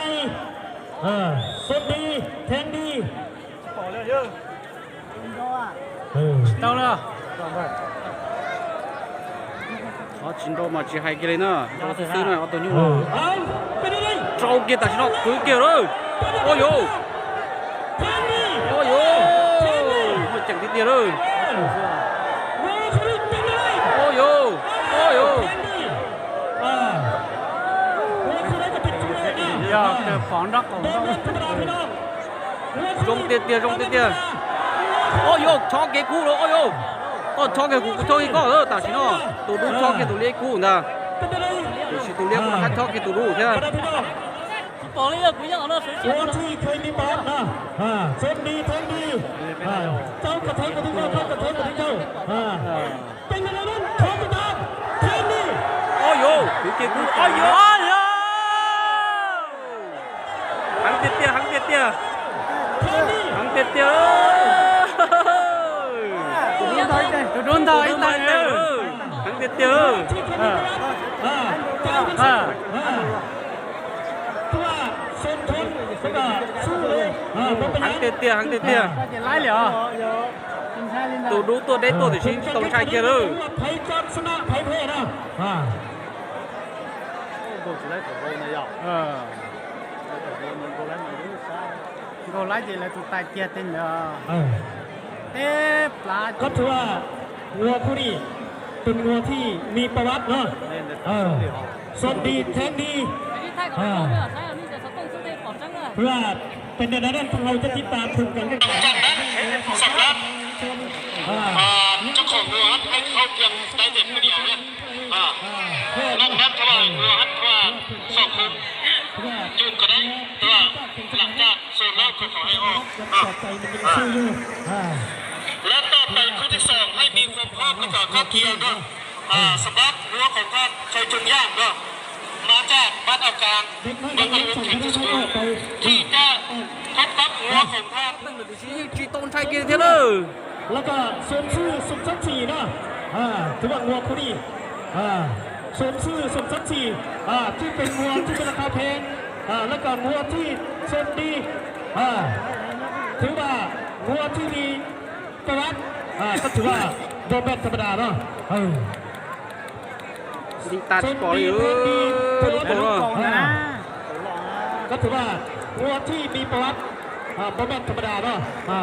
ເອີ ສົດດີ ແທງດີ ເອີ ເອົາລະ ເອົາຈິນໂດມາຈິໄຮເກເລນະ ເອົາຊື່ໆໜ້ອຍ ເອົາໂຕຢູ່ ເອີ ເອົາ ເປັນໄດ້ ເຈົ້າເກຕາຊິນອກ ຄືເກເລີ ໂອ້ໂຫ ໂອ້ໂຫ ໂອ້ຍ ຈັງຕິດດຽວເລີຍ ໂອ້ໂຫ ໂອ້ໂຫ ຢາກເກີບຂອງດອກຂອງດອກ ລົງເຕຍໆ ລົງເຕຍໆ ໂອ້ໂຫ ຊອກເກກູໂລ ໂອ້ໂຫ ກໍຊອກເກກູ ຊອກເກກໍ ເອີ ຕາຊິນອກ ໂຕດູຊອກເກຕູເລກູນະ ໂຕຊິຕູເລກູນະ ຊອກເກຕູດູແທ້ ບອກເລີຍ ກູຍັງເອົາເນາະ ສວຍໆ ທີ່ເຄີຍມີປະຫວັດນະ ອ່າ ຊົນດີ ແທງດີ ອ່າ ເຈົ້າກະເທີຍກະເທິງເຈົ້າ ເຈົ້າກະເທີຍກະເທິງເຈົ້າ ອ່າ ເປັນຈັ່ງໃດນັ້ນ ຂໍຕິດຕາມ ແທງດີ ໂອ້ໂຫ ຄືເກກູ ໂອ້ໂຫ ຫັ້ນເຕຍໆ ຫັ້ນເຕຍໆ ແທງດີ ຫັ້ນເຕຍໆ ໂດນເອົາອີກແລ້ວ ໂດນເອົາອີກແລ້ວ ຫັ້ນເຕຍໆ ອ່າ ອ່າ ອ່າ ຄືວ່າສົມທົນ ຄືວ່າສູ້ເລີຍ ອ່າ ບໍ່ເປັນຫຍັງ ຫາງເຕຍໆ ຫາງເຕຍໆ ຫຼາຍເລີຍ ໂຕດຸໂຕເດັດໂຕຊິຕ້ອງໃຊ້ເກຍເດີ ໃຜຈະຊະນະໃຜແພ້ນະ ອ່າ ໂອ້ ໂກໄລໂຕໂຕນະຍາວ ເອີ ໂກໄລໂຕໂຕນະຍາວ ໂກໄລເຈແລະໂຕຕາຍເກຍເຕັນເດີ ເອີ ເຕະປາ ກໍຖືວ່າ ງົວຄູ່ນີ້ເປັນງົວທີ່ມີປະຫວັດເນາະ ເອີ ສົນດີແທງດີ ເອີ ເພື່ອເປັນແນວໃດນັ້ນ ພວກເຮົາຈະຕິດຕາມຊົມກັນເລື້ອຍໆ ສຳລັບ ເອີ ເຈົ້າຂອງງົວຫັ້ນ ໃຫ້ເຂົ້າພຽງໄດ້ແຕ່ຜູ້ດຽວເນາະ ເອີ ນອກນັ້ນຖ້າວ່າງົວຫັ້ນ ຖ້າວ່າສອງຄົນຈູງກໍໄດ້ ແຕ່ວ່າຫຼັງຈາກ ໂຊນເລົ່າກໍຂໍໃຫ້ອອກເນາະ ອ່າ ແລະ ຕໍ່ໄປຄູ່ທີສອງ ໃຫ້ມີຄວາມພ້ອມ ແລ້ວກໍເຂົ້າກຽມເນາະ ອ່າ ສຳລັບງົວຂອງທ່ານໄຊຈຸງຢ່າງເນາະ ມາຈາກບ້ານອາກາງ ເມືອງອາໂຮງ ແຂວງໄຊສະເຫມາ ທີ່ຈະພົບກັບງົວຂອງທ່ານ ຈີຕອນໄຊເກເທເລີ ແລ້ວກໍສົມຊື່ສົມສັກສີເນາະ ອ່າ ຖືວ່າງົວຄູ່ນີ້ ອ່າ ສົມຊື່ສົມສັກສີ ອ່າ ທີ່ເປັນງົວທີ່ເປັນລາຄາແພງ ອ່າ ແລ້ວກໍງົວທີ່ຊົນດີ ອ່າ ຖືວ່າງົວທີ່ມີປະຫວັດ ອ່າ ກໍຖືວ່າບໍ່ແມ່ນທຳມະດາເນາະ ເອີ ດີຕາສະປອດເລີຍ ເອີ ເອີ ອ່າ ກໍຖືວ່າງົວທີ່ມີປະຫວັດ ອ່າ ບໍ່ແມ່ນທຳມະດາເນາະ ອ່າ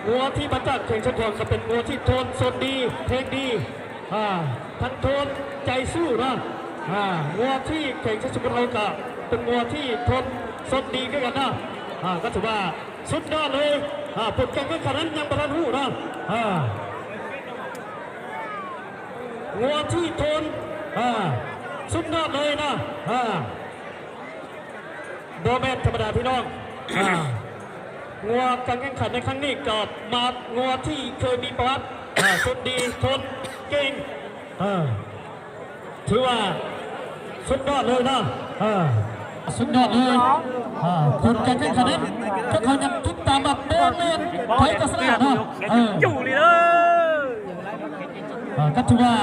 ງົວທີ່ມາຈາກແຂວງຊຽງຂວາງກໍເປັນງົວທີ່ໂທນຊົນດີ ແທງດີ ອ່າ ທັງໂທນໃຈສູ້ເນາະ ອ່າ ງົວທີ່ແຂວງໄຊສົມບູນເຮົາກໍເປັນງົວທີ່ໂທນຊົນດີຄືກັນເນາະ ອ່າ ກໍຖືວ່າສຸດຍອດເລີຍ ອ່າ ຜົນການແຂ່ງຂັນນັ້ນຍັງບໍ່ທັນຮູ້ເນາະ ອ່າ ງົວທີ່ໂທນ ອ່າ ສຸດຍອດເລີຍເນາະ ອ່າ ບໍ່ແມ່ນທຳມະດາພີ່ນ້ອງ ອ່າ ງົວການແຂ່ງຂັນໃນຄັ້ງນີ້ກໍມາງົວທີ່ເຄີຍມີປະຫວັດ ອ່າ ຊົນດີ ຊົນເກັ່ງ ອ່າ ຖືວ່າສຸດຍອດເລີຍເນາະ ອ່າ ສຸດຍອດເລີຍ ອ່າ ຜົນການແຂ່ງຂັນນັ້ນ ພວກເຮົາຍັງຕິດຕາມວ່າບໍ່ແມ່ນໃຜຈະຊະນະເນາະ ເອີ ຢູ່ນີ້ເດີ ອ່າ ກໍຖືວ່າ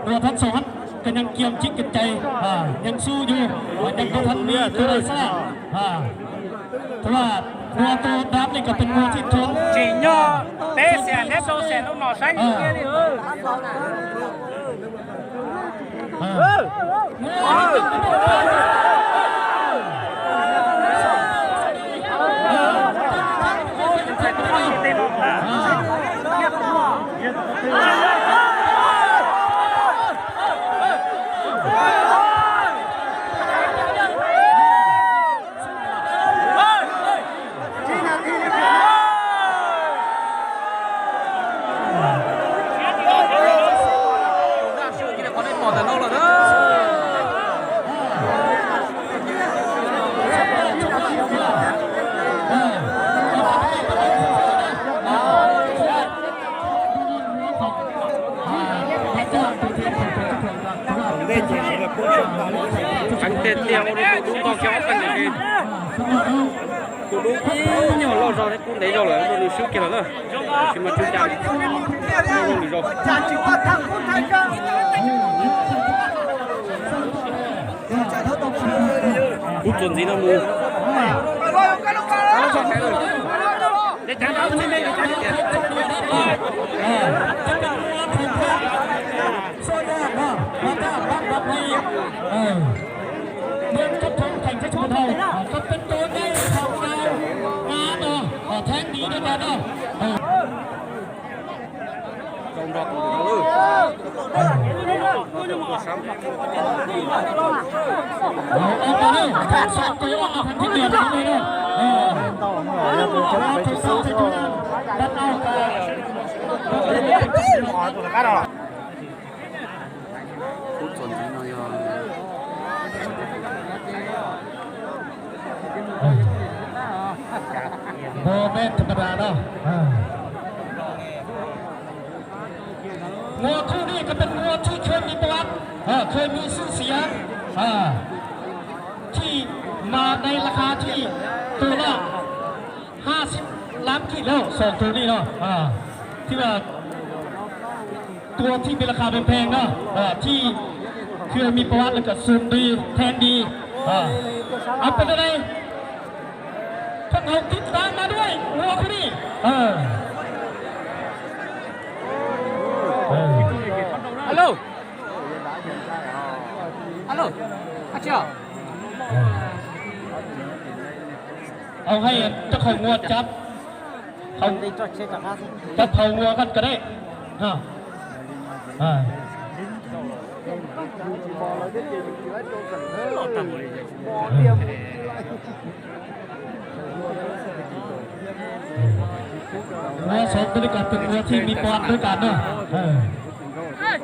ງົວທັງສອງຫັ້ນກໍຍັງກຽມຈິດກຽມໃຈ ອ່າ ຍັງສູ້ຢູ່ ຍັງບໍ່ທັນມີໂຕໃດຊະນະ ອ່າ ແຕ່ວ່າງົວໂຕດຳນີ້ກໍເປັນງົວທີ່ທົນ ຈີຍໍເຕະແສນແດ່ໂຕແສນລູກໜໍໃຊ້ຢູ່ເກຍນີ້ ເອີ. ເອີ Thắng tên tiêu, ô tô đúng to kéo phanh được kì. Cô đúng cũng nhỏ lo rồi đấy, cũng đấy rồi là ô tô được xíu kia rồi đó. Chỉ mà chú chàng. Ô tô được rồi. ພຸດຊົນສີນະໝູ່ ເອີ ເມືອງກັບທອງແຂງໄຊຊຸມເຮົາ ກໍເປັນໂຕໃຫຍ່ເຂົ້າງາມງາມເນາະ ແທງດີເດ້ອເນາະ ເອີ. ບໍ່ແມ່ນທຳມະດາເນາະ ເອີ ງົວຄູ່ນີ້ກໍເປັນງົວທີ່ເຄີຍມີປະຫວັດ ເອີ ເຄີຍມີຊື່ສຽງ ເອີ ທີ່ມາໃນລາຄາທີ່ໂຕລະຫ້າສິບລ້ານກີບແລ້ວ ສອງໂຕນີ້ເນາະ ເອີ ທີ່ວ່າ ຕົວທີ່ມີລາຄາແພງໆເນາະ ເອີ ທີ່ເຄີຍມີປະຫວັດ ແລ້ວກໍຊົນດີ ແທງດີ ເອີ ເອົາ ເປັນຈັ່ງໃດ ພວກເຮົາຕິດຕາມມາດ້ວຍ ງົວຄູ່ນີ້ ເອີ ເອີ ຮັລໂຫຼ ຮັລໂຫຼ ອາເຈ້ຍ ເອົາໃຫ້ເຈົ້າຂອງງົວຈັບ ເຂົາຈັບເຂົາງົວກັນກໍໄດ້ ເນາະ ອ່າ ງົວສອງຕົວນີ້ກໍເປັນງົວທີ່ມີປະຫວັດຄືກັນເນາະ ເອີ. ເອີ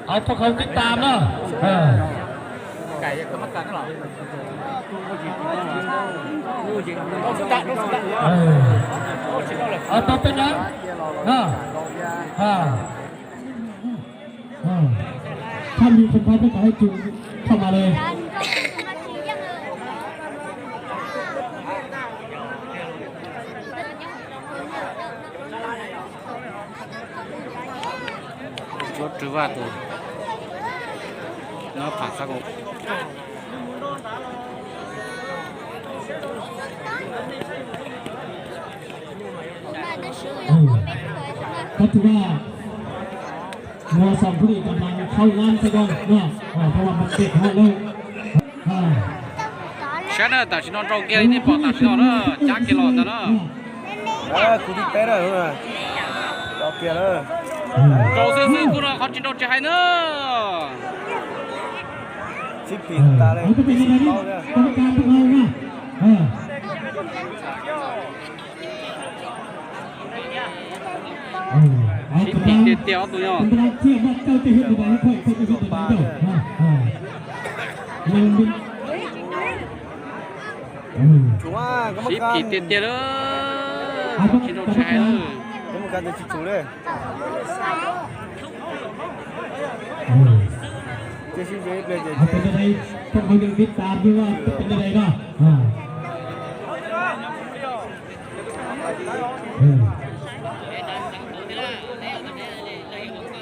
ເອົາ ພວກເຮົາຕິດຕາມເນາະ ເອີ ເອີ ເອົາ ບໍ່ເປັນຫຍັງເນາະ ເອີ ເອີ ຖ້າມີຄົນພາໄປກໍໃຫ້ຈູງເຂົ້າມາເລີຍ. ລົດຖືວ່າໂຕເນາະ ຜ່ານສາກົກ ເອີ ກໍຖືວ່າງົວສອງຜູ້ນີ້ກຳລັງເຂົ້າງານຊະກ່ອນເນາະ ເອີ ເພາະວ່າມັນເຕະຮອດແລ້ວ ເອີ. ແຊນເດີ ຕາຊິນອນ ເຈົ້າເກຍນີ້ ປອກຕາຊິນອນເດີ ຈັກເກຍຫຼອດຕາເດີ ເອີ ຄູທີ່ເຕະເດີ ເຈົ້າເກຍເດີ ໂຕຊື່ໆ ຄູເດີ ເຂົາຊິໂດນຈະໃຫ້ເດີ ສິບປີຕາເລີຍ ເອີ ເປັນຈັ່ງໃດນີ້ ກຳມະການພວກເຮົານະ ເອີ ເອີ ເອົາ ສິບປີເຕະ ເຕະເອົາໂຕຍອດ ເປັນກຳລັງເຊຍວ່າເຈົ້າຈະເຮັດແນວໃດໃຫ້ຂ້ອຍ ຂ້ອຍຈະເຮັດແນວໃດເຈົ້າ ເອີ ເອີ ສິບປີເຕະເດີ ຊິໂດນໃສ່ເດີ ກຳມະການຈະຊິໂຊເດີ ເອີ ເປັນຈັ່ງໃດ ພວກເຮົາຍັງຕິດຕາມຢູ່ວ່າຈະເປັນຈັ່ງໃດເນາະ ອ່າ. ເອີ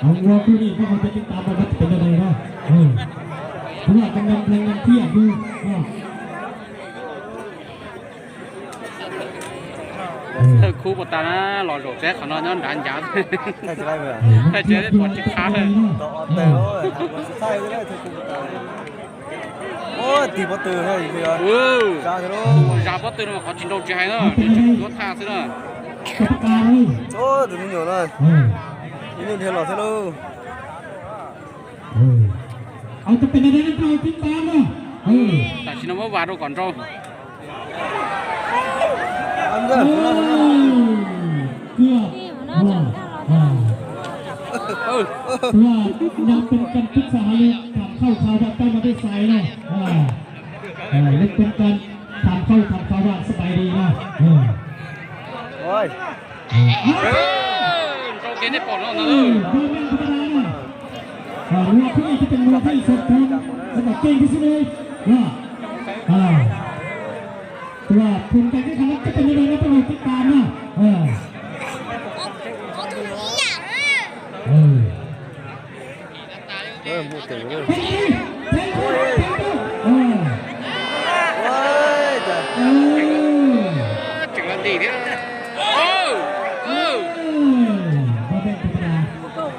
ເອົາ ງົວຄູ່ນີ້ພວກເຮົາຈະຕິດຕາມວ່າມັນຈະເປັນຈັ່ງໃດເນາະ ເອີ ເພາະວ່າກຳລັງ ກຳລັງທຽບຢູ່ເນາະ ເອີ ເທິງຄູບໍ່ຕານະ ຫຼໍ່ໂດດແຊກເຂົາເນາະ ຍ້ອນດັນຢາ ໃກ້ຈະໄດ້ບໍ່ ໃກ້ຈະໄດ້ປອດຈິດຂາດເລີຍ ຕໍ່ອອກແຕ່ໂອ້ຍ ສຸດທ້າຍກໍໄດ້ເທິງຄູບໍ່ຕາ ໂອ້ຍ ຕີບໍ່ຕື່ນເລີຍ ເອີ ຢາເດີ ຢາບໍ່ຕື່ນ ເຂົາຈິນໂດນຈະໃຫ້ເນາະ ຕົວທ່າຊິເນາະ ໂອ້ຍ ຕົວນີ້ໂຍນເນາະ ອືມ ນີ້ເທລອດເທໂລ ເອີ ເອົາ ຈະເປັນຈັ່ງໃດກໍຕິດຕາມເນາະ ເອີ ຕາຊິນະມາວາໂດກ່ອນເຈົ້າ ເກືອບ ເອີ ເອີ ເອີ ວ່າຍັງເປັນການປຶກສາຫາລື ຖາມຂ່າວຄາວວ່າເຈົ້າມາແຕ່ໃສເນາະ ເອີ ເອີ ເປັນການຖາມຂ່າວ ຖາມຂ່າວວ່າສະບາຍດີເນາະ ເອີ ໂອ້ຍ ເອີ ເອີ ໂຕເກນໄດ້ປອດເນາະ ເອີ ບໍ່ແມ່ນທຳມະດາເນາະ ເອີ ມວຍທີ່ນີ້ຈະເປັນມວຍທີ່ສົມບູນ ແລະກໍເກັ່ງທີ່ສຸດເລີຍເນາະ ເອີ ແຕ່ວ່າຜົນການແຂ່ງຂັນຈະເປັນຈັ່ງໃດ ຕ້ອງໄປຕິດຕາມເນາະ ເອີ ເອີ. ເອີ ໝູ່ເຕັມເລີຍ ເອີ ໂອ້ຍ ຕາຍ ເອີ ເອີ ເຈັງລັນດີເດີ ໂອ້ ເອີ ບໍ່ແມ່ນທຳມະດາ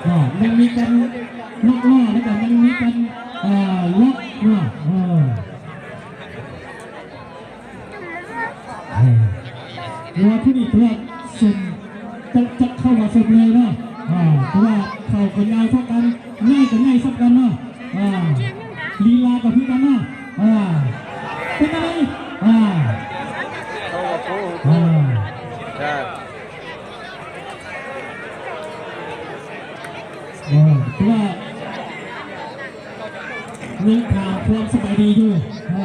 ເນາະ ມັນມີການລັອກລໍ້ ແລ້ວກໍມັນມີການ ເອີ ລັອກເນາະ ເອີ. ເອີ ເພາະວ່າຜູ້ນີ້ຖືວ່າສົມ ຈະ ຈະເຂົ້າວ່າສົມເລີຍເນາະ ເພາະວ່າເຂົ້າກໍຍາວເທົ່າກັນ ໃຫຍ່ກໍໃຫຍ່ສ່ຳກັນເນາະ ລີລາກໍຄືກັນເນາະ ເປັນຈັ່ງໃດ ເອີ ເອີ ຖືວ່າຍັງຖາມຄວາມສະບາຍດີຢູ່ ເອີ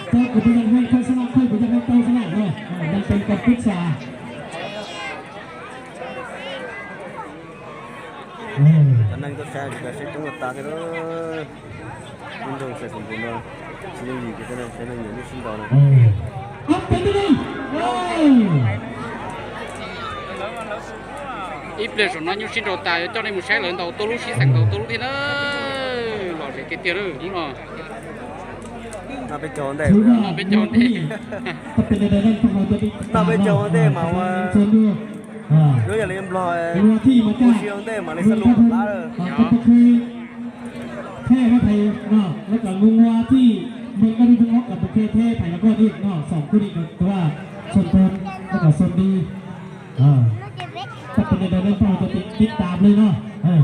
ເຈົ້າກໍບໍ່ຢາກໃຫ້ຂ້ອຍຊະນະ ຂ້ອຍບໍ່ຢາກໃຫ້ເຈົ້າຊະນະເນາະ ເອີ ມັນເປັນການປຶກສາ ເອີ ອັນນັ້ນກໍແຊະຢູ່ ກໍເຊັກຕ້ອງຕາກໃຫ້ເດີ. ມັນຕ້ອງໃສ່ສົມບູນວ່າຊິຍັງດີກວ່າແຕ່ນັ້ນ ແຕ່ນັ້ນຢູ່ໃນຊິງດອນະ ເອີ ເອົາໄປເລີຍ ເອີ ອີບເລສອນນ້ອຍ ຢູຊິນໂດຕາ ເຈົ້າໃນໝູ່ແຊກເລີຍ ເຕົາໂຕລູຊິແສງ ເຕົາໂຕລູທີ່ເນີ ຫຼອດເສຍເກຕຽເດີ ເນາະ ນາໄປຈອນໄດ້ ນາໄປຈອນໄດ້ ນາໄປຈອນໄດ້ ມາວ່າ ເອີ ເຮົາຢ່າລືມບອກ ເອີ ທີ່ມາຈາກ ຜູ້ເຊື່ອງເດ້ມາເລເຊຍ ລູກຫຼານເດີ ເອີ ກໍບໍ່ເຄີຍແພ້ໃຜເນາະ ແລ້ວກໍລຸງວ່າທີ່ເມືອງກະດິບົງອອກກໍບໍ່ເຄີຍແພ້ໃຜມາກ່ອນອີກເນາະ ສອງຄູ່ນີ້ກໍຖືວ່າສົມພົນ ແລ້ວກໍສົມດີ ເອີ ກໍເປັນໃດນັ້ນ ເຮົາຈະຕິດ ຕິດຕາມເລີຍເນາະ ເອີ.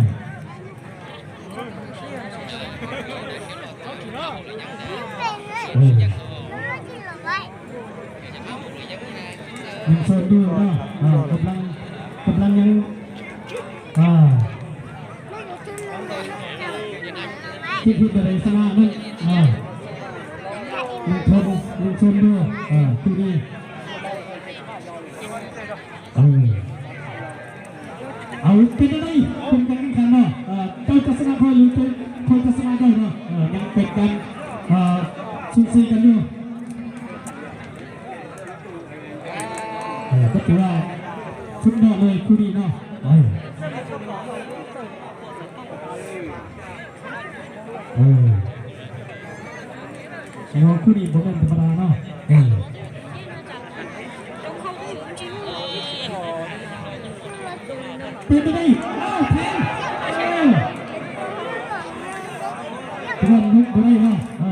ເອີ ຍັງເຊີນຢູ່ເນາະ ອ່າ ກຳລັງ ກຳລັງຍັງ ອ່າ ຄິດເຮັດໃດຊະນະນັ້ນ ອ່າ ຍັງເຊີນ ຍັງເຊີນຢູ່ ອ່າ ທີ່ນີ້ ເອີ ເອົາ ເປັນຈັ່ງໃດ ເປັນການແຂ່ງຂັນເນາະ ເອີ ເຈົ້າຈະຊະນະຂ້ອຍ ຫຼື ຂ້ອຍຈະຊະນະເຈົ້າເນາະ ເອີ ຍັງເປັນການ ເອີ ສູສີກັນຢູ່ ເອີ ກໍຖືວ່າສຸດຍອດເລີຍຄູ່ນີ້ເນາະ ເອີ. ເອີ ແຕ່ວ່າຄູ່ນີ້ບໍ່ແມ່ນທຳມະດາເນາະ ເອີ ເປັນໄປໄດ້ ອ້າວ ແທງ ເອີ ເພື່ອນລຸກບໍ່ໄດ້ເນາະ ເອີ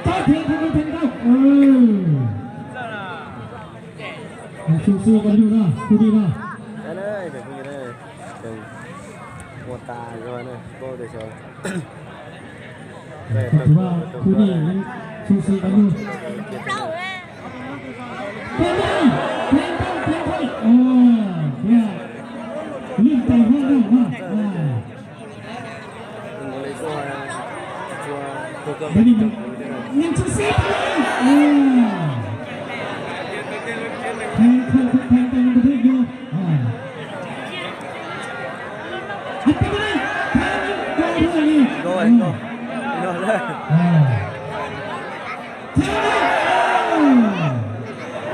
ເຈົ້າ ແທງ ແທງ ແທງ ເອີ. ຍັງສູ້ໆກັນຢູ່ເນາະ ຄູ່ນີ້ເນາະ ໄດ້ເລີຍ ເປັນຄູ່ນີ້ເລີຍ ເປັນຫົວຕາຢູ່ເນາະ ບໍ່ໄດ້ຊອຍ ກໍຖືວ່າຄູ່ນີ້ຍັງສູ້ໆກັນຢູ່ ເປັນໄງ ເປັນໄງ ເປັນໄງ ໂອ້ ເປັນໄງ ເລື່ອງໃຈຮ້ອນເນາະ ອ່າ. ມັນກໍເລີຍກໍວ່າ ຕົວ ຕົວເກີນໄປ ຍັງຊິເຊບ ເອີ ແທງເຂົ້າ ແທງໄປຍັງບໍ່ຖືກຢູ່ ເອີ ອັດໄປກໍໄດ້ ແທງກໍໄດ້ ໂດຍ ໂດຍ ໂດຍ ເອີ ແທງ ເອີ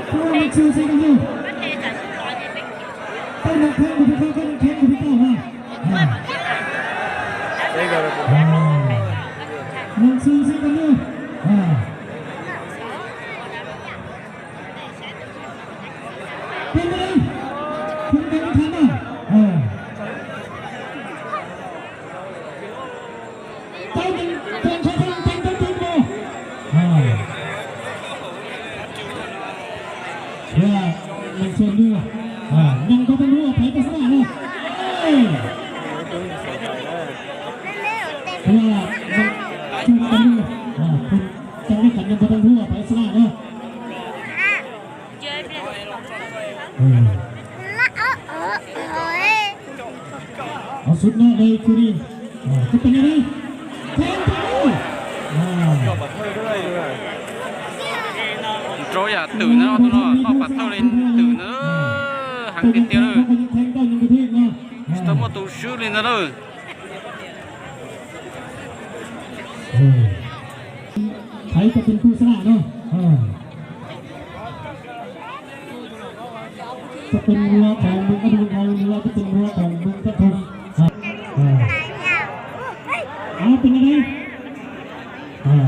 ຄືວ່າມັນຊິເຊກັນຢູ່ ເຈົ້ານັກແທງບໍ່ຖືກເຂົາ ເຈົ້ານັກແທງບໍ່ຖືກເຂົາ ອ່າ ອ່າ ມັນສູສີກັນຢູ່ ອ່າ ເປັນໄງ ເປັນໄງ ເປັນໄງ ເອີ ເຈົ້າຍັງ ເຈົ້າຍັງ ເຈົ້າຍັງ ເຈົ້າຍັງ ເຈົ້າຍັງ ອ່າ ເພື່ອ ຍັງຊົນຢູ່ ອ່າ ຍັງບໍ່ທັນຮູ້ວ່າໃຜຈະຊະນະເນາະ ເອີ ເພາະວ່າຍັງຊົນກັນຢູ່ ອ່າ ເພິ່ນຈັງໄດ້ກັນ ຍັງບໍ່ທັນຮູ້ວ່າໃຜຊະນະເນາະ ເອີ ເອົາ ສຸດຍອດເລີຍຄູ່ນີ້ ອ່າ ຈະເປັນຈັ່ງໃດ ແທງໄປ ອ່າ ໂຕຢ່າຕື່ນນະເນາະ ເນາະ ປາເທີເລນຕື່ນເດີ ຫາງຕິດຕຽວເດີ ແທງໄດ້ຍັງບໍ່ຖືກເນາະ ອ່າ ສະຕອມໂມຕູຊືລີນເດີ ເອີ ໃຜຈະເປັນຜູ້ຊະນະເນາະ ເອີ. ຈະເປັນງົວຂອງເມືອງອະດວນໄທ ຫຼືວ່າຈະເປັນງົວຂອງເມືອງກະທຸມ ອ່າ ເອົາ ເປັນຈັ່ງໃດ ອ່າ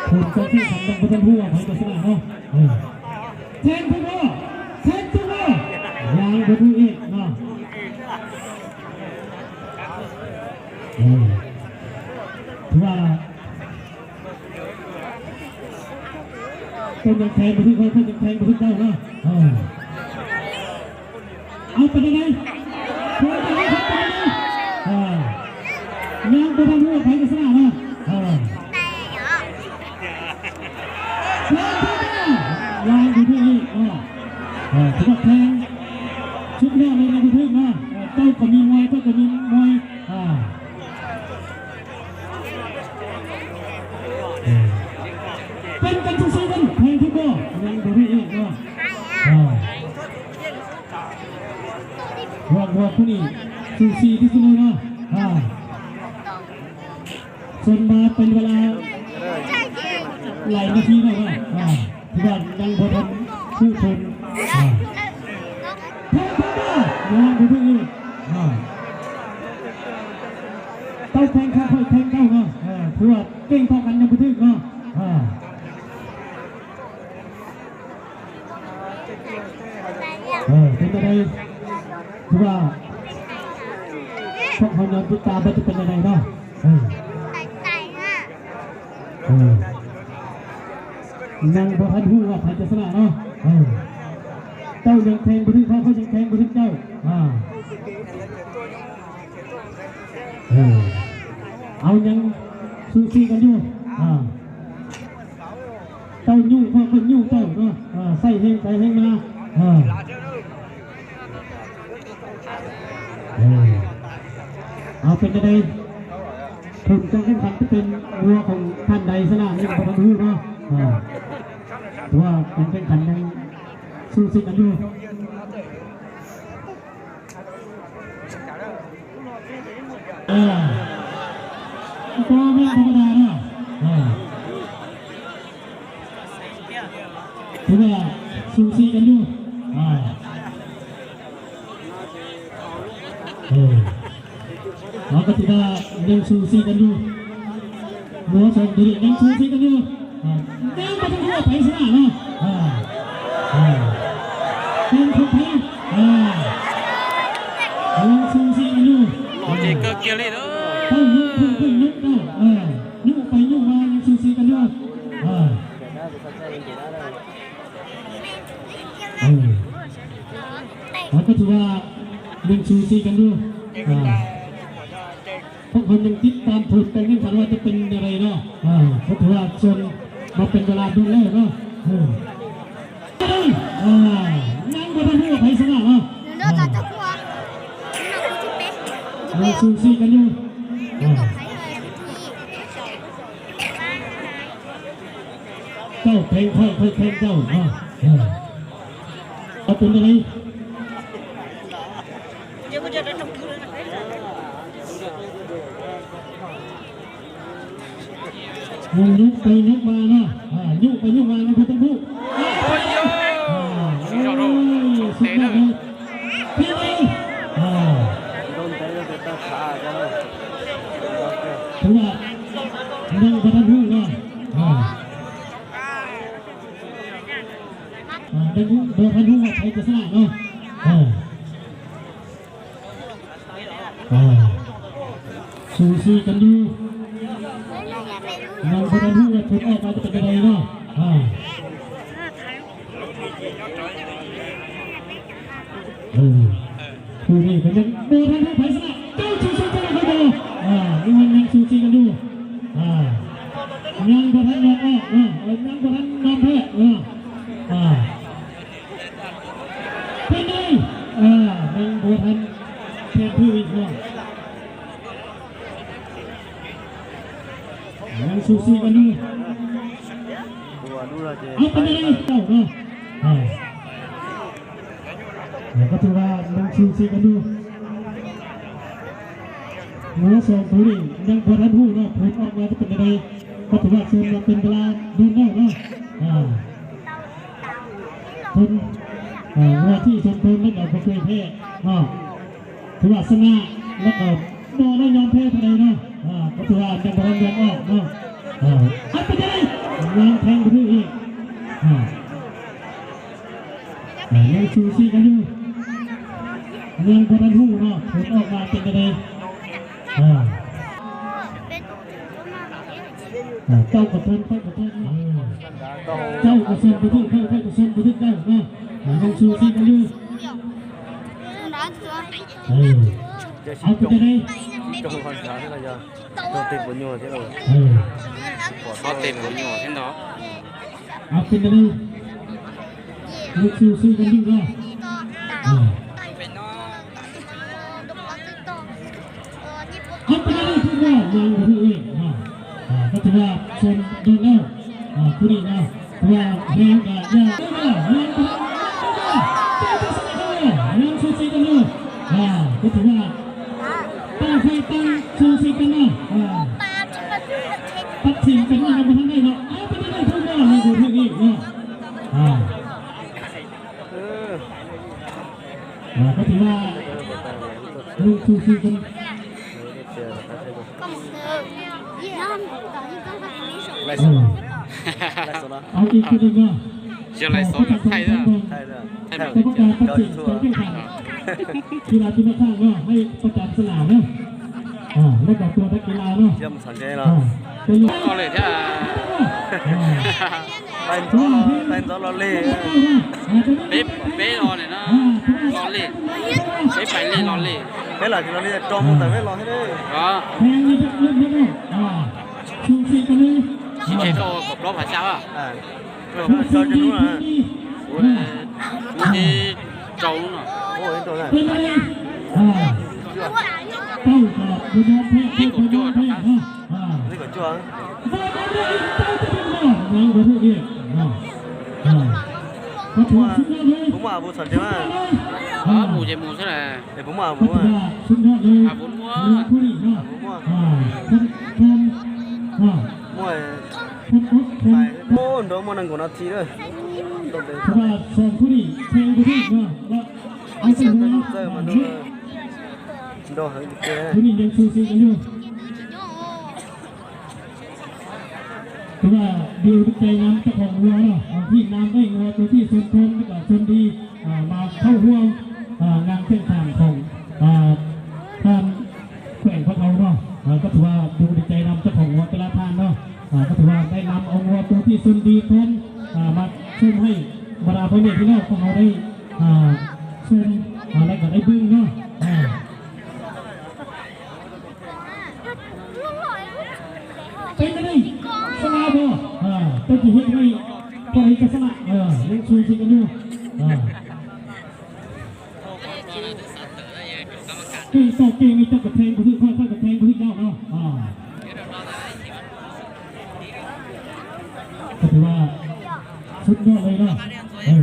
ຜົນການແຂ່ງຂັນຍັງບໍ່ທັນຮູ້ວ່າໃຜຈະຊະນະເນາະ ເອີ ແທງຖືກບໍ່ ແທງຖືກບໍ່ ຍັງບໍ່ຮູ້ອີກເນາະ ເອີ ຖືວ່າ ເພິ່ນຍັງແທງບໍ່ຖືກເຂົາ ເພິ່ນຍັງແທງບໍ່ຖືກເຈົ້າເນາະ ເອີ ເອົາ ເປັນຈັ່ງໃດ ເປັນຈັ່ງໃດ ເອີ ຍັງບໍ່ທັນຮູ້ວ່າໃຜຈະຊະນະເນາະ ເອີ ຍັງບໍ່ຖືກອີກເນາະ ເອີ ຖືວ່າແທງສຸດຍອດເລີຍ ຍັງບໍ່ຖືກເນາະ ເອີ ເຈົ້າກໍມີມວຍ ເຈົ້າກໍມີມວຍ ອ່າ ເປັນກັນຊື່ໆກັນ ແທງຖືກບໍ່ ຍັງບໍ່ໄດ້ອີກເນາະ ອ່າ ຮອດ ຮອດຜູ້ນີ້ສູສີທີ່ສຸດເລີຍເນາະ ອ່າ ຊົນມາເປັນເວລາຫຼາຍນາທີແລ້ວເນາະ ອ່າ ທີ່ວ່າຍັງບໍ່ທັນຖືກຄົນ ອ່າ ແທງເຂົ້າມາ ຍັງບໍ່ຖືກອີກ ອ່າ ເຈົ້າແທງຂ້າ ຂ້ອຍແທງເຈົ້າເນາະ ເອີ ຖືວ່າເກັ່ງເທົ່າກັນ ຍັງບໍ່ຖືກເນາະ ເອີ ເອີ ເປັນຈັ່ງໃດ ຄືວ່າພວກເຮົາຍັງຕິດຕາມວ່າຈະເປັນຈັ່ງໃດເນາະ ເອີ ເອີ ຍັງບໍ່ທັນຮູ້ວ່າໃຜຈະຊະນະເນາະ ເອີ ເຈົ້າຍັງແທງບໍ່ຖືກເຂົາ ເຂົາຍັງແທງບໍ່ຖືກເຈົ້າ ອ່າ ເອີ ເອົາ ຍັງສູສີກັນຢູ່ ອ່າ ເຈົ້າຍູ້ ຂ້ອຍຍູ້ເຈົ້າເນາະ ອ່າ ໃສ່ແຮງ ໃສ່ແຮງມາ ເອີ ເອີ ເອົາ ເປັນຈັ່ງໃດ ຜົນການແຂ່ງຂັນຈະເປັນງົວຂອງທ່ານໃດຊະນະ ຍັງບໍ່ທັນຮູ້ເນາະ ອ່າ ເພາະວ່າການແຂ່ງຂັນຍັງສູສີກັນຢູ່. ເອີ ບໍ່ແມ່ນທຳມະດາເນາະ ເອີ ຖືວ່າສູສີກັນຢູ່ ອ່າ ເອີ ເຮົາກໍຖືວ່າຍັງສູສີກັນຢູ່ ຫົວສອງຕົວນີ້ຍັງສູສີກັນຢູ່ ອ່າ ຍັງບໍ່ທັນຮູ້ວ່າໃຜຊະນະເນາະ ອ່າ ອ່າ ເປັນຂອງໃຜ ອ່າ ຍັງສູສີກັນຢູ່ ໂອເຄ ເກີກກຽວລີເດີ ເອົາ ຍຸກ ເພິ່ນ ເພິ່ນ ຍຸກເນາະ ເອີ ຍຸກໄປຍຸກມາຍັງສູສີກັນຢູ່ ອ່າ ເອີ ເຮົາກໍຖືວ່າຍັງສູສີກັນຢູ່ ອ່າ ພວກເຮົາຍັງຕິດຕາມຜົນການແຂ່ງຂັນວ່າຈະເປັນແນວໃດເນາະ ອ່າ ເພາະວ່າຊົນມາເປັນເວລາດົນແລ້ວເນາະ ເອີ ອ່າ ຍັງບໍ່ທັນຮູ້ວ່າໃຜຊະນະເນາະ ຍັງສູສີກັນຢູ່ ອ່າ ເຈົ້າແທງຂ້ອຍ ຂ້ອຍແທງເຈົ້າເນາະ ເອີ ເອົາ ເປັນຈັ່ງໃດ ຍັງຍຸກໄປຍຸກມາເນາະ ອ່າ ຍຸກໄປຍຸກມາເນາະ ບໍ່ຕ້ອງຮູ້ ໂອ້ຍ ອ່າ ໂອ້ຍ ສຸດຍອດເລີຍ ເປັນໄງ ອ່າ ຖືວ່າຍັງບໍ່ທັນຮູ້ເນາະ ອ່າ ອ່າ ຍັງບໍ່ທັນຮູ້ວ່າໃຜຈະຊະນະເນາະ ອ່າ ອ່າ ສູສີກັນຢູ່ ຍັງບໍ່ທັນຮູ້ວ່າຜົນອອກມາຈະເປັນຈັ່ງໃດເນາະ ອ່າ ເອີ ຄູ່ນີ້ກໍຍັງບໍ່ທັນຮູ້ໃຜຊະນະ ເຈົ້າຊິຊົນຊະນະໃຜບໍ່ ອ່າ ຍັງ ຍັງສູສີກັນຢູ່ ອ່າ ຍັງບໍ່ທັນຍອມອອກເນາະ ຍັງບໍ່ທັນຍອມແພ້ເນາະ ອ່າ ເປັນໄງ ອ່າ ຍັງບໍ່ທັນແທນຖືກເນາະ ຍັງສູສີກັນຢູ່ ເອົາ ເປັນໄງເຈົ້າເນາະ ອ່າ ແລ້ວກໍຖືວ່າຍັງສູສີກັນຢູ່ ງົວສອງໂຕນີ້ຍັງບໍ່ທັນຮູ້ເນາະ ຜົນອອກມາຈະເປັນຈັ່ງໃດ ກໍຖືວ່າຊົນມາເປັນເວລາດົນແລ້ວເນາະ ອ່າ. ຄົນ ເອີ ເວລາທີ່ຊົນເພິ່ນແລ້ວກໍບໍ່ເຄີຍແພ້ເນາະ ຖືວ່າຊະນະ ແລ້ວກໍບໍ່ໄດ້ຍອມແພ້ເທົ່າໃດເນາະ ອ່າ ກໍຖືວ່າຍັງບໍ່ທັນຍອມອອກເນາະ ອ່າ ອັດໄປໄດ້ ຍັງແທງບໍ່ຖືກອີກ ອ່າ ອ່າ ຍັງຊູຊີກັນຢູ່ ຍັງບໍ່ທັນຮູ້ເນາະ ຜົນອອກມາເປັນຈັ່ງໃດ ອ່າ ອ່າ ເຈົ້າກໍຊົນ ຂ້ອຍກໍຊົນ ເອີ ເຈົ້າກໍຊົນບໍ່ຖືກ ຂ້ອຍ ຂ້ອຍກໍຊົນບໍ່ຖືກເຈົ້າເນາະ ອ່າ ຍັງຊູຊີກັນຢູ່ ເອີ ເອົາໄປໄດ້ ຈອງຄອນຊາເນາະ ຈອງຕິດບໍ່ຢູ່ເນາະ ເອີ ຂໍເຕັມບໍ່ຢູ່ເນາະ ເອົາໄປໄດ້ ລູກສູ້ໆກັນຢູ່ເນາະ ເອີ ເອົາໄປໄດ້ ຖືວ່າຍັງບໍ່ຖືກເນາະ ອ່າ ກໍຖືວ່າຊົນໂດນແລ້ວ ອ່າ ຜູ້ນີ້ເນາະ ຖືວ່າແຮງກະຢ່າ ຖືວ່າຍັງບໍ່ຖືກ ຍັງສູສີກັນຢູ່ ອ່າ ກໍຖືວ່າຕ່າງຝ່າຍຕ່າງສູສີກັນເນາະ ອ່າ ຕັດສິນກັນຍັງບໍ່ທັນໄດ້ເນາະ ເອົາໄປໄດ້ ຖືວ່າຍັງບໍ່ຖືກອີກເນາະ ອ່າ ເອີ ອ່າ ກໍຖືວ່າລຸງສູ້ສູ້ກັນ ໄລສົດ ເອົາອີກຄືໜຶ່ງເນາະ ຈະໄລສົດໄທເດີ ໄທເດີ ກຳມະການຕັດສິນການແຂ່ງຂັນ ກິລາທີ່ມາຂ້າງເນາະ ໃຫ້ປະຈຳສະໜາມເນາະ ອ່າ ແລ້ວກໍຕົວນັກກິລາເນາະ ຈຳສັນເດເນາະ ອ່າ ເປັນລູກ ກໍເລີຍຖ້າ ອ່າ ໄປຕໍ່ ໄປຕໍ່ລໍເລ່ ເປັບ ເປັບອອກເລີຍນະ ລໍເລ່ ເປັບໄປເລີຍລໍເລ່ ເວລາທີ່ລໍເລ່ ຈອມ ອ່າ ແຕ່ເວລາໃຫ້ເດ້ ກໍ ແພງນີ້ເປັນເລື່ອງເນາະ ອ່າ ສູສີກັນເລີຍ ຊິເຈໂຕກໍບລັອກຫາເຈົ້າ ອ່າ ເອີ ເຈົ້າຈະຮູ້ນະ ໂອ້ຍ ເຈົ້າເນາະ ໂອ້ຍ ໂຕນັ້ນ ເປັນໄງ ອ່າ ເຈົ້າກໍບໍ່ຍອມແພ້ ທີ່ກົດຈົວດ ເນາະ ອ່າ ນີ້ກໍຈົວດ ຍັງບໍ່ຖືກອີກເນາະ ອ່າ ກໍຖືວ່າສຸດຍອດເລີຍ ຜົມວ່າບໍ່ສັນຈະມາ ເອີ ໝູ່ເຈໝູ່ຊັ້ນແຫຼະ ເອີ ຜົມວ່າ ຜົມວ່າ ສຸດຍອດເລີຍ ອ່າ ບຸນມົວ ບຸນມົວ ອ່າ ຄົນ ຄົນ ອ່າ ມວຍ ຄົນ ຄົນ ໂອ້ ດອກມັນນັ່ງກົນອາທິເດີ ເພາະວ່າສອງຜູ້ນີ້ແຂ່ງບໍ່ຖືກເນາະ ວ່າ ເອົາໃສ່ຫົວ ເຊີມາໂດຍ ດອກໃຫ້ແກ່ ຜູ້ນີ້ຍັງສູ້ຊີກັນຢູ່ ຖືວ່າດີໃຈນຳເຈົ້າຂອງງົວເນາະ ທີ່ນຳໄດ້ງົວຕົວທີ່ຊົນຄົນ ແລ້ວກໍຊົນດີ ອ່າ ມາເຂົ້າຮ່ວມ ອ່າ ງານແຂ່ງຂັນຂອງ ອ່າ ທາງແຂວງພະເທົາເນາະ ອ່າ ກໍຖືວ່າດີໃຈນຳເຈົ້າຂອງງົວແຕ່ລະທ່ານເນາະ ອ່າ ກໍຖືວ່າໄດ້ນຳເອົາງົວຕົວທີ່ຊົນດີຄົນ ອ່າ ມາຊົມໃຫ້ບັນດາພໍ່ແມ່ພີ່ນ້ອງຂອງເຮົາໄດ້ ອ່າ ຊົມ ອ່າ ແລ້ວກໍໄດ້ເບິ່ງເນາະ ອ່າ ເປັນຈັ່ງໃດ ຊະນະບໍ່ ອ່າ ເຈົ້າຊິເຮັດໃຫ້ໃຜຈະຊະນະ ເອີ ຍັງສູ້ຊີກັນຢູ່ ອ່າ ເກັ່ງຕໍ່ເກັ່ງນີ້ ເຈົ້າກໍແທງບໍ່ຖືກ ຂ້ອຍ ຂ້ອຍກໍແທງບໍ່ຖືກເຈົ້າເນາະ ອ່າ ກໍຖືວ່າສຸດຍອດເລີຍເນາະ ເອີ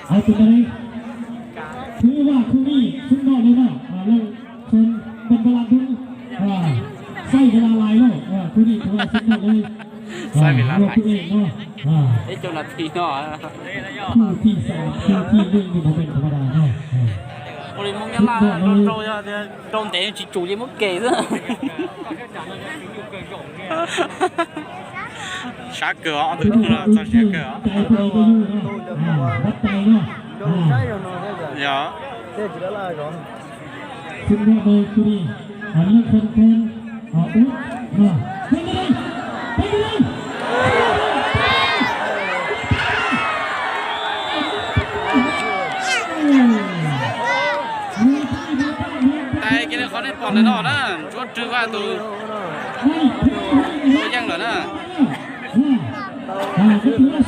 ເອົາ ເປັນຈັ່ງໃດ ຖືວ່າຄູ່ນີ້ສຸດຍອດເລີຍເນາະ ອ່າ ເລື່ອງຊົນເປັນເວລາດົນ ອ່າ ໃຊ້ເວລາຫຼາຍເນາະ ອ່າ ຄູ່ນີ້ຖືວ່າສຸດຍອດເລີຍ ໃຊ້ເວລາຫຼາຍ ອ່າ ເນາະ ອ່າ ເອີ ເຈົ້າໜ້າທີ່ເນາະ ຄູ່ທີສາມ ຄູ່ທີໜຶ່ງນີ້ບໍ່ແມ່ນທຳມະດາເນາະ ອ່າ ໂອ້ຍ ມຶງຢ່າມາ ໂດນເຕະ ຈູ້ ເຈມົກເກ ຊາເກີ ເອົາຕົວເນາະ ຊາເກີ ເອົາ ວັດໄຕເນາະ ເອີ ເນາະ ເອີ ສຸດຍອດເລີຍຄູ່ນີ້ ອັນນີ້ຄົນເພິ່ນ ອ່າ ອຸດ ເນາະ ເປັນໄງ ເປັນໄງ ແຕ່ກິນເຂົາໄດ້ປອນແນ່ນອນນະ ຈວດຖືວ່າໂຕ ໂຕຍັງເລີຍນະ ອ່າ ກໍຖືວ່າ